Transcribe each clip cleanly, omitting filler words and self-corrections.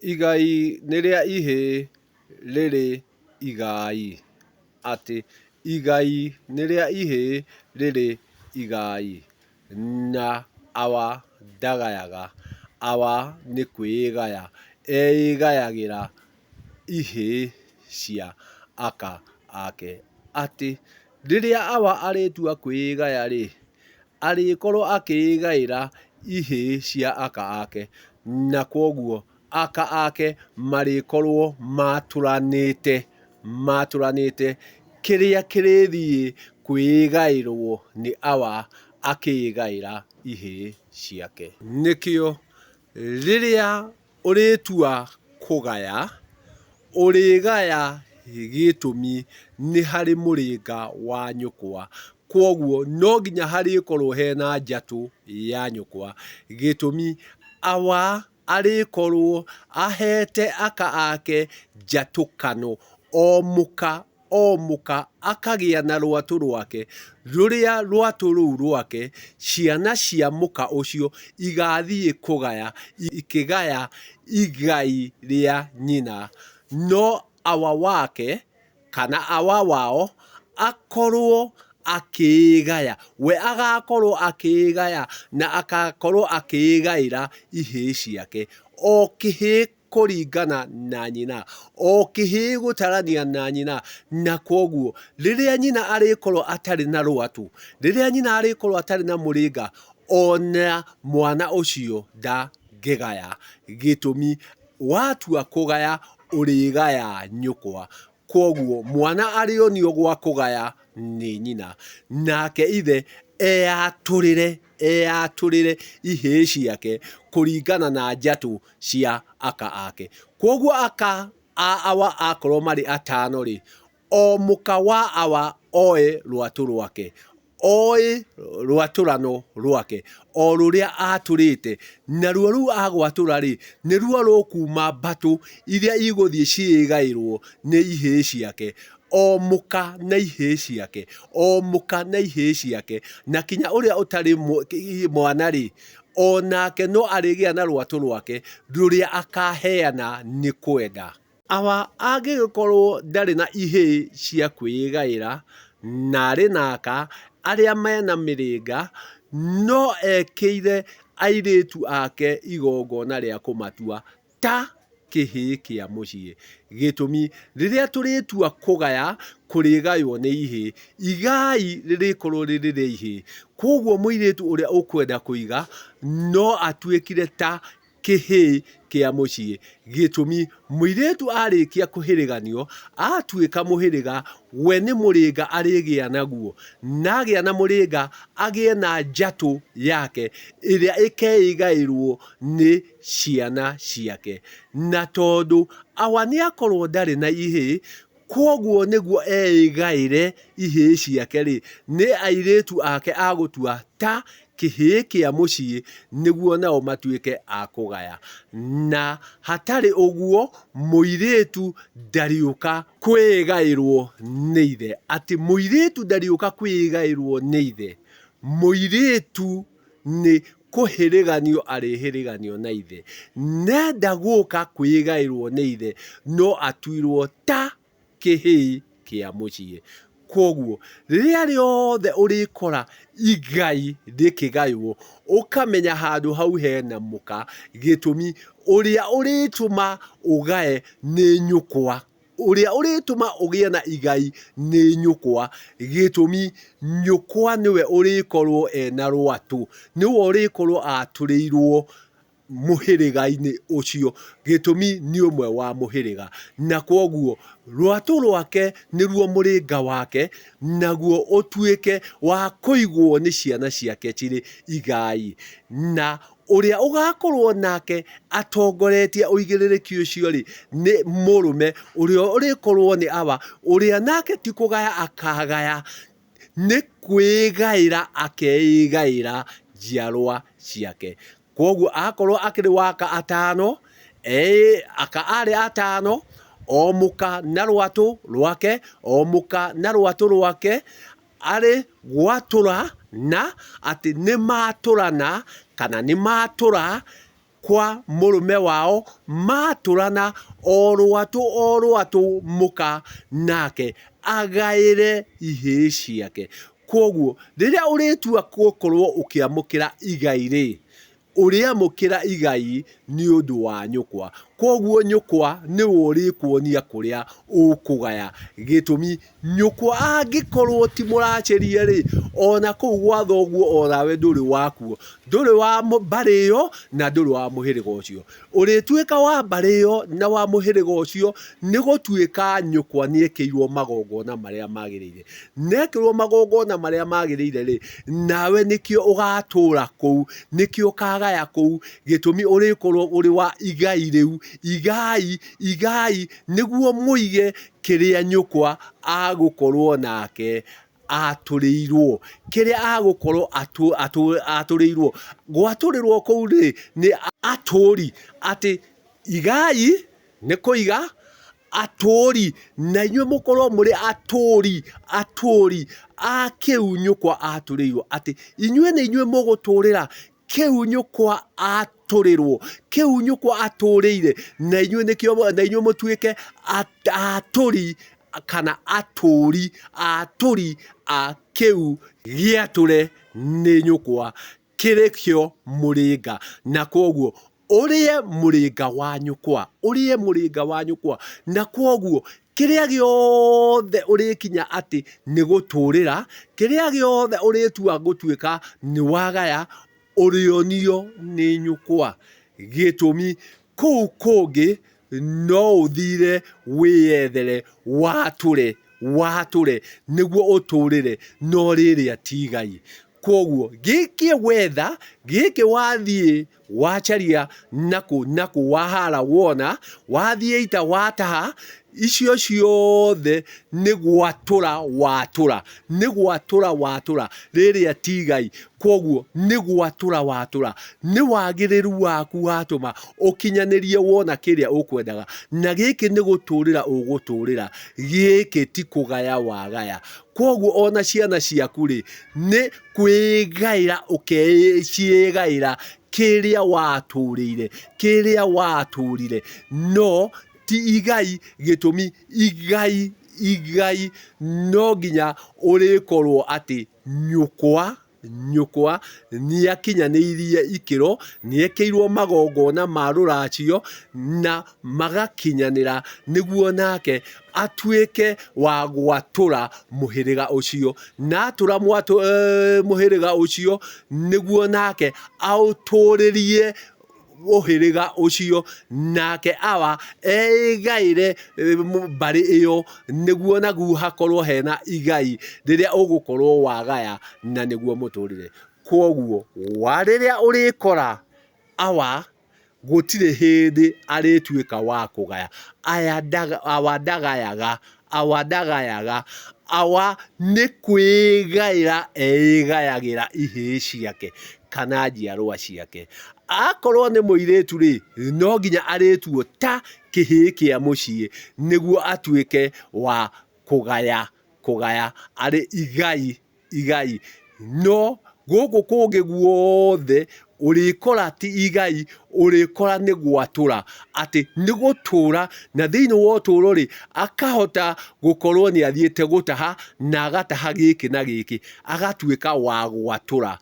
Igai nĩ rĩa ihĩĩ rĩrĩ igai. Atĩ igai nĩ rĩa ihĩĩ rĩrĩ igai. Na awa ndagayaga. Awa nĩ kwĩgaya eĩgayagĩra ihĩĩ cia aka ake. Atĩ rĩrĩa awa arĩtua kwĩgaya rĩ, arĩkorwo akĩĩgaĩra ihĩĩ cia aka ake, na kwoguo aka ake marĩkorwo matũranĩte, matũranĩte kĩrĩa kĩrĩthiĩ kwĩgaĩrwo nĩ awa akĩĩgaĩra ihĩĩ ciake. Nĩkĩo rĩrĩa ũrĩtua kũgaya, ũrĩgaya gĩtũmi nĩ harĩ mũrĩnga wa nyũkwa, kwoguo no nginya harĩkorwo hena njatũ ya nyũkwa, gĩtũmi awa arĩkorwo ahete aka ake njatũkano, o mũka o mũka akagĩa na rwatũ rwake, rũrĩa rwatũ rũu rwake ciana cia mũka ũcio igathiĩ kũgaya, ikĩgaya igai rĩa nyina. No awa wake kana awa wao akorwo akĩĩgaya, we agakorwo akĩĩgaya na akakorwo akĩĩgaĩra ihĩĩ ciake, o kĩhĩĩ kũringana na nyina, o kĩhĩĩ gũtarania na nyina, na kwoguo rĩrĩa nyina arĩkorwo atarĩ na rwatũ, rĩrĩa nyina arĩkorwo atarĩ na mũrĩnga, ona mwana ũcio ndangĩgaya. Gĩtũmi, watua kũgaya ũrĩgaya nyũkwa. Kwoguo mwana arĩonio gwa kũgaya nĩ nyina, nake ithe eyatũrĩre, eyatũrĩre ihĩĩ ciake kũringana na njatũ cia aka ake. Kwoguo aka a awa akorwo marĩ atano-rĩ, o mũka wa awa oe rwatũ rwake, oĩ rwatũrano rwake, o rũrĩa atũrĩte, naruo rũu agwatũra-rĩ, nĩruo rũkuuma mbatũ iria igũthiĩ ciĩgaĩrwo nĩ ihĩĩ ciake, o mũka na ihĩĩ ciake, o mũka na ihĩĩ ciake, na kinya ũrĩa ũtarĩ mwana-rĩ, o nake no arĩgĩa na rwatũ rwake rũrĩa akaheana nĩ kwenda. Awa angĩgĩkorwo ndarĩ na ihĩĩ cia kwĩĩgaĩra, na arĩ na aka arĩa mena mĩrĩnga, no ekĩire airĩtu ake igongona rĩa kũmatua ta kĩhĩĩ kĩa mũciĩ. Gĩtũmi, rĩrĩa tũrĩtua kũgaya, kũrĩgaywo nĩ ihĩĩ. Igai rĩrĩkorwo rĩrĩ rĩa ihĩĩ. Kwoguo mũirĩtu ũrĩa ũkwenda kũiga, no atuĩkire ta kĩhĩĩ kĩa mũciĩ. Gĩtũmi, mũirĩtu arĩkia kũhĩrĩganio, atuĩka mũhĩrĩga, we nĩ mũrĩnga arĩgĩa naguo. Na agĩa na mũrĩnga, agĩe na njatũ yake, ĩrĩa ĩkeĩgaĩrwo nĩ ciana ciake. Na tondũ awa nĩakorwo ndarĩ na ihĩĩ, Kwoguo nĩguo eĩgaĩre ihĩĩ ciake-rĩ, nĩ airĩtu ake agũtua ta kĩhĩĩ kĩa mũciĩ nĩguo nao matuĩke a kũgaya. Na hatarĩ ũguo mũirĩtu ndarĩũka kwĩĩgaĩrwo nĩ ithe. Atĩ mũirĩtu ndarĩũka kwĩĩgaĩrwo nĩ ithe. Mũirĩtu nĩ kũhĩrĩganio arĩhĩrĩganio na ithe. Nenda gũka kwĩgaĩrwo nĩ ithe no atuirwo ta kĩhĩĩ kĩa mũciĩ. Kwoguo rĩrĩa rĩothe ũrĩkora igai rĩkĩgaywo, ũkamenya handũ hau hena mũka, gĩtũmi ũrĩa ũrĩtũma ũgae nĩ nyũkwa. Ũrĩa ũrĩtũma ũgĩe na igai nĩ nyũkwa, gĩtũmi nyũkwa nĩwe ũrĩkorwo ena rwatũ, nĩwe ũrĩkorwo atũrĩirwo mũhĩrĩga-inĩ ũcio, gĩtũmi nĩ ũmwe wa mũhĩrĩga, na kwoguo rwatũ rwake nĩruo mũrĩnga wake, naguo ũtuĩke wa kũigwo nĩ ciana ciake cirĩ igai, na Ũrĩa ũgakorwo nake atongoretie ũigĩrĩrĩki ũcio-rĩ, nĩ mũrũme, ũrĩa ũrĩkorwo nĩ awa, ũrĩa nake ti kũgaya akagaya, nĩ kwĩgaĩra akeĩgaĩra njiarwa ciake. Kwoguo akorwo akĩrĩ wa aka atano, aka arĩ atano, o mũka na rwatũ rwake, o mũka na rwatũ rwake, arĩ gwatũra na atĩ nĩ matũrana kana nĩ matũra Kwa mũrũme wao matũrana o rwatũ o rwatũ mũka nake agaĩre ihĩĩ ciake. Kwoguo rĩrĩa ũrĩtua gũkorwo ũkĩamũkĩra igai rĩ, ũrĩamũkĩra igai nĩ ũndũ wa nyũkwa. Kwoguo nyũkwa nĩwe ũrĩkuonia kũrĩa ũkũgaya. Gĩtũmi, nyũkwa angĩkorwo ti mũracĩrie rĩ, ona kũu gwa thoguo onawe ndũrĩ wakuo. Ndũrĩ wa mbarĩ ĩyo na ndũrĩ wa mũhĩrĩga ũcio. Ũrĩtuĩka wa mbarĩ ĩyo na wa mũhĩrĩga ũcio nĩ gũtuĩka nyũkwa nĩ ekĩirwo magongona marĩa magĩrĩire. Na ekĩrwo magongona marĩa magĩrĩire rĩ, nawe nĩkĩo ũgatũra kũu, nĩkĩo ũkagaya kũu, gĩtũmi ũrĩkorwo ũrĩ wa igai rĩu, igai, igai, nĩguo mũige kĩrĩa nyũkwa agũkorwo nake atũrĩirwo, kĩrĩa agũkorwo atũrĩirwo. Gwatũrĩrwo kũu rĩ, nĩ atũri, atĩ igai nĩ kũiga, atũri, na inyuĩ mũkorwo mũrĩ atũri, atũri a kĩu nyũkwa atũrĩirwo, atĩ inyuĩ nĩ inyuĩ mũgũtũrĩra kĩu nyũkwa atũrĩrwo, kĩu nyũkwa atũrĩire, na inyuĩ nĩkĩo, na inyuĩ mũtuĩke atũri kana atũri, atũri a kĩu gĩatũre nĩ nyũkwa, kĩrĩ kĩo mũrĩnga. Na kwoguo ũrĩe mũrĩnga wa nyũkwa, ũrĩe mũrĩnga wa nyũkwa. Na kwoguo kĩrĩa gĩothe ũrĩkinya atĩ nĩ gũtũrĩra, kĩrĩa gĩothe ũrĩtua gũtuĩka nĩ wagaya, ũrĩonio nĩ nyũkwa. Gĩtũmi, kũu kũngĩ no ũthire wĩyethere watũre, watũre nĩguo ũtũrĩre, no rĩrĩa ti igai. Kwoguo gĩkĩ wetha, gĩkĩ wathiĩ wacaria nakũ nakũ wahara wona, wathiĩ ita wataha, icio ciothe nĩ gwatũra watũra, nĩ gwatũra watũra, rĩrĩa ti igai. Kwoguo nĩ gwatũra watũra, nĩ wagĩrĩru waku watũma ũkinyanĩrie wona kĩrĩa ũkwendaga, na gĩkĩ nĩ gũtũrĩra ũgũtũrĩra, gĩkĩ ti kũgaya wagaya. Kwoguo ona ciana ciaku rĩ, nĩ kwĩgaĩra ũkeciĩgaĩra kĩrĩa watũrĩire, kĩrĩa watũrire, no ti igai. Gĩtũmi igai, igai no nginya ũrĩkorwo atĩ nyũkwa, nyũkwa nĩakinyanĩirie ikĩro, nĩekĩirwo magongona ma rũracio na magakinyanĩra nĩguo nake atuĩke wa gwatũra mũhĩrĩga ũcio. Na atũra mũhĩrĩga ũcio nĩguo nake aũtũrĩrie mũhĩrĩga ũcio, nake awa eĩgaĩre mbarĩ ĩyo, nĩguo naguo hakorwo hena igai rĩrĩa ũgũkorwo wagaya na nĩguo mũtũrĩre. Kwoguo rĩrĩa ũrĩkora awa gũtirĩ hĩndĩ arĩtuĩka wa kũgaya. Aya ndaga, awa ndagayaga, awa ndagayaga, awa nĩ kwĩgaĩra eĩgayagĩra ihĩĩ ciake kana njiarwa ciake. Akorwo nĩ mũirĩtu rĩ, no nginya arĩtuo ta kĩhĩĩ kĩa mũciĩ nĩguo atuĩke wa kũgaya, kũgaya arĩ igai igai. No gũkũ kũngĩ guothe ũrĩkora ti igai, ũrĩkora nĩ gwatũra, atĩ nĩ gũtũra, na thĩinĩ wa ũtũro rĩ, akahota gũkorwo nĩ athiĩte gũtaha, na agataha gĩkĩ na gĩkĩ, agatuĩka wa gwatũra.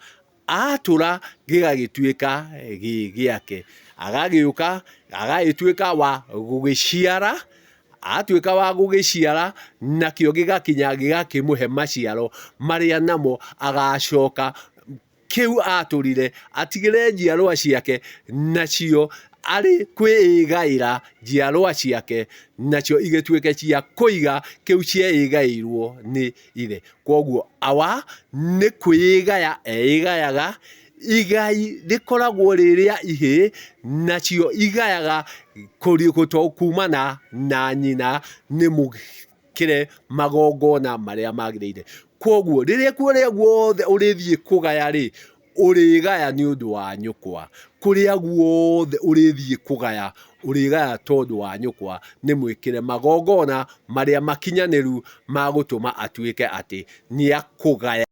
Atũra gĩgagĩtuĩka gĩ gĩake. Agagĩũka agagĩtuĩka wa gũgĩciara, atuĩka wa gũgĩciara, nakĩo gĩgakinya gĩgakĩmũhe maciaro marĩa namo agacoka kĩu atũrire atigĩre njiarwa ciake, nacio arĩ kwĩĩgaĩra njiarwa ciake, nacio igĩtuĩke cia kũiga kĩu cieĩgaĩirwo nĩ ithe. Kwoguo awa nĩ kwĩĩgaya eĩgayaga, igai rĩkoragwo rĩ rĩa ihĩĩ, nacio igayaga kumana na nyina nĩ mũkĩre magongona marĩa magĩrĩire. Kwoguo rĩrĩa kũrĩa guothe ũrĩthiĩ kũgaya rĩ, ũrĩgaya nĩ ũndũ wa nyũkwa. Kũrĩa guothe ũrĩthiĩ kũgaya, ũrĩgaya tondũ wa nyũkwa nĩ mwĩkĩre magongona marĩa makinyanĩru ma gũtũma atuĩke atĩ nĩ akũgaya.